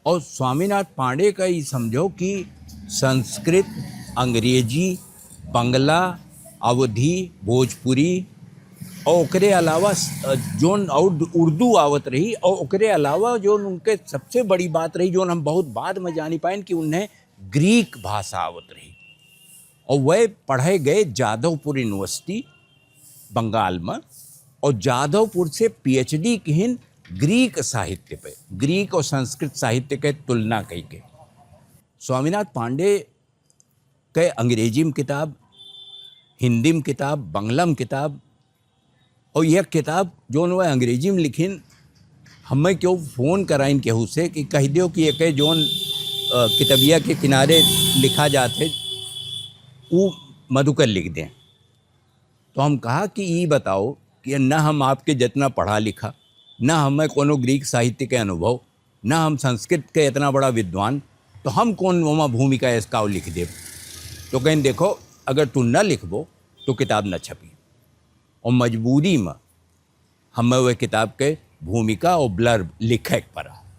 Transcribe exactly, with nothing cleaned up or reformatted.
और स्वामीनाथ पांडे का ई समझो कि संस्कृत, अंग्रेजी, बंगला, अवधी, भोजपुरी और ओकरे अलावा स-, अ, जोन और उर्दू आवत रही और ओकरे अलावा जोन उनके सबसे बड़ी बात रही, जोन हम बहुत बाद में जानी पाएन कि उन्हें ग्रीक भाषा आवत रही। और वह पढ़े गए जादवपुर यूनिवर्सिटी, बंगाल में, और जादवपुर से पीएचडी किहिन ग्रीक साहित्य पे, ग्रीक और संस्कृत साहित्य के तुलना कई के। स्वामीनाथ पांडे के अंग्रेजी में किताब, हिंदी में किताब, बंगला में किताब, और यह किताब जोन वह अंग्रेजी में लिखिन, हमें क्यों फोन कराइन केहू से कि कह दियो कि एके जोन, अ, किताबिया के किनारे लिखा जात है, ऊ मधुकर लिख दें। तो हम कहा कि ई बताओ कि न हम आपके जितना पढ़ा लिखा, न हमें कोनो ग्रीक साहित्य के अनुभव, न हम संस्कृत के इतना बड़ा विद्वान, तो हम कौन ओमा भूमिका इसका लिख देब? तो कहें, "देखो, अगर तू न लिखबो, तो किताब न छपी।" और मजबूरी में हमें वह किताब के भूमिका और blurb लिखे के पड़ा।